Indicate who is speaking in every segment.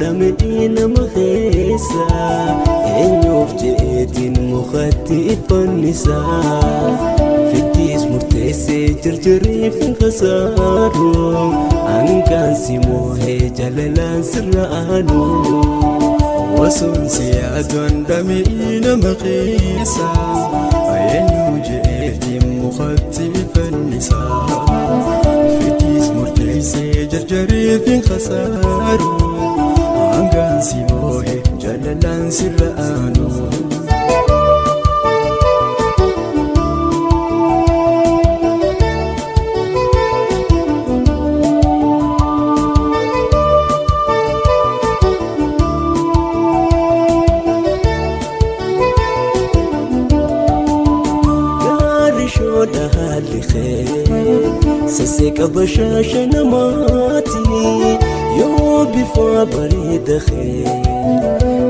Speaker 1: dhamee nama keessa eenyuuf je'eetiin mukatti fannisa fittiis murteessee jarjareef hin khasaaru hangaan si moohee jaalalaan sirra aanu.
Speaker 2: Osoon si yaaduun dhamee nama keessa eenyu je'eetiin mukatti fannisa fittiis murteessee jarjareef hin khasaaru hangaan si moohe jaalalaan sirra aanu.
Speaker 1: Gaarri shoodha haalli kee sasseeqa bashaasha namaati yoo bifa bareeda kee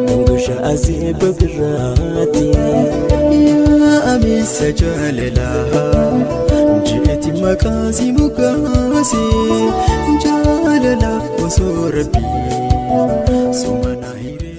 Speaker 1: dhangasha azeeba birraati.
Speaker 2: Yaa amiisa jaalalaa jeeti maqaa si moggaase jaalalaaf osoo rabbii suma na hiree.